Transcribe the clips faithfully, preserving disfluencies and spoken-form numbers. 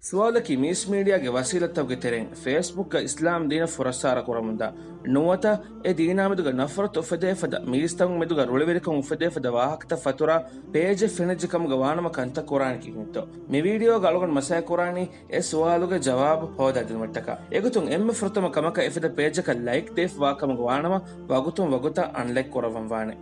ސުވާލަކީ، މީސް މީޑިއާގެ ވަސީލަތްތަކުގެ ތެރެއިން ފޭސްބުކްގަ އިސްލާމް ދީނަށް ފުރައްސާރަ ކުރަމުންދާ ނުވަތަ އެ ދީނާމެދުގަ ނަފްރަތު އުފެދޭ ފަދަ، މީސްތަކުން މެދުގަ ރުޅިވެރިކަން އުފެދޭ ފަދަ ވާހަކަތައް ފަތުރާ ޕޭޖެއް ފެނިއްޖެ ކަމުގަ ވާނަމަ ކަންތައް ކުރާނީ ކިހިނެއްތޯ؟ މި ވީޑިއޯގަ އަޅުގަނޑު މަސައްކަތް ކުރާނީ އެ ސުވާލުގެ ޖަވާބު ހޯދާދިނުމަށްޓަކާ. އެގޮތުން އެންމެ ފުރަތަމަ ކަމަކަށް އެފަދަ ޕޭޖަކަށް ލައިކް ދޭފަވާ ކަމުގަ ވާނަމަ ވަގުތުން ވަގުތަށް އަންލައިކް ކުރައްވަން ވާނެ.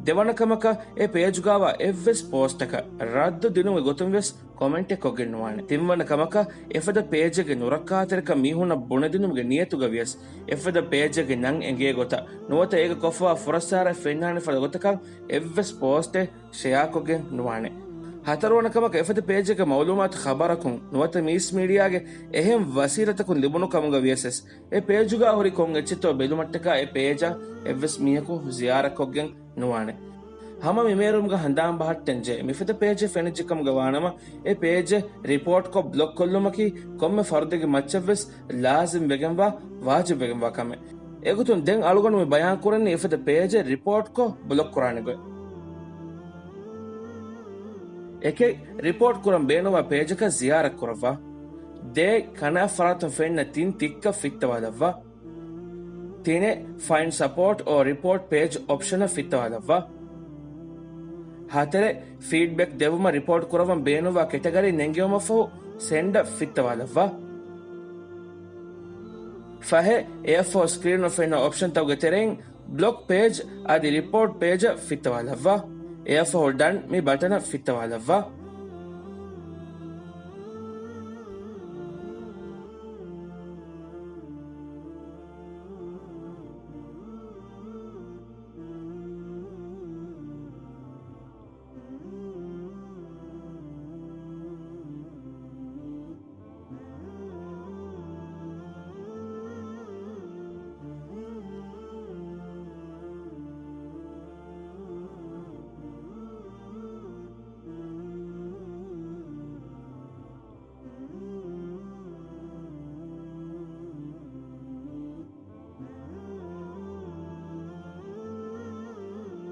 ދެވަނަ ކަމަކަށް އެ ޕޭޖުގަވާ އެއްވެސް ޕޯސްޓަކަށް ރައްދު ދިނުމުގެ ގޮތުން ވެސް ކޮމެންޓެއް ކޮށްގެން ނުވާނެ. ތިންވަނަ ކަމަކަށް އެފަދަ ޕޭޖެއްގެ ނުރައްކާތެރިކަން މީހުންނަށް ބުނެދިނުމުގެ ނިޔަތުގަ ވިޔަސް އެފަދަ ޕޭޖެއްގެ ނަން އެނގޭ ގޮތަށް ނުވަތަ އޭގަ ކޮށްފަވާ ފުރައްސާރަ ފެންނާނެ ފަދަ ގޮތަކަށް އެއްވެސް ޕޯސްޓެއް ޝެއާކޮށްގެން ނުވާނެ. ހަތަރުވަނަ ކަމަކަށް އެފަދަ ޕޭޖެއްގެ މައުލޫމާތު ޚަބަރަކުން ނުވަތަ މީސް މީޑިއާގެ އެހެން ވަސީލަތަކުން ލިބުނު ކަމުގަ ވިޔަސް އެ ޕޭޖުގަ ހުރި ކޮން އެއްޗެއްތޯ ބެލުމަށްޓަކާ އެ ޕޭޖަށް އެއްވެސް މީހަކު ޒިޔާރަތްކޮށްގެން ނުވާނެ. ހަމަ މި މޭރުމުގަ ހަނދާން ބަހައްޓަން ޖެހޭ މިފަދަ ޕޭޖެއް ފެނިއްޖެ ކަމުގަ ވާނަމަ އެ ޕޭޖެއް ރިޕޯޓްކޮށް ބްލޮކް ކޮށްލުމަކީ ކޮންމެ ފަރުދެއްގެ މައްޗަށްވެސް ލާޒިމް ވެގެންވާ، ވާޖިބް ވެގެންވާ ކަމެއް. އެގޮތުން ދެން އަޅުގަނޑު މި ބަޔާން ކުރަނީ އެފަދަ ޕޭޖެއް ރިޕޯޓްކޮށް ބްލޮކް ކުރާނެ ގޮތް. އެކެއް، ރިޕޯޓް ކުރަން ބޭނުންވާ ޕޭޖަކަށް ޒިޔާރަތް ކުރައްވާ. ދޭއް، ކަނާ ފަރާތުން ފެންނަ ތިން ތިއްކަށް ފިއްތަވާލައްވާ. ތިނެއް، ފައިންޑް ސަޕޯޓް އޯ ރިޕޯޓް ޕޭޖް އޮޕްޝަނަށް ފިއްތަވާލައްވާ. ހަތަރެއް، ފީޑްބެކް ދެއްވުމަށް ރިޕޯޓް ކުރައްވަން ބޭނުންވާ ކެޓަގަރީ ނެންގެވުމަށްފަހު ސެންޑަށް ފިއްތަވާލައްވާ. ފަހެއް، އެއަށްފަހު ސްކްރީނުން ފެންނަ އޮޕްޝަންތަކުގެ ތެރެއިން ބްލޮކް ޕޭޖް އަދި ރިޕޯޓް ޕޭޖަށް ފިއްތަވާލައްވާ. އެއަށްފަހު ޑަން މި ބަޓަނަށް ފިއްތަވާލައްވާ.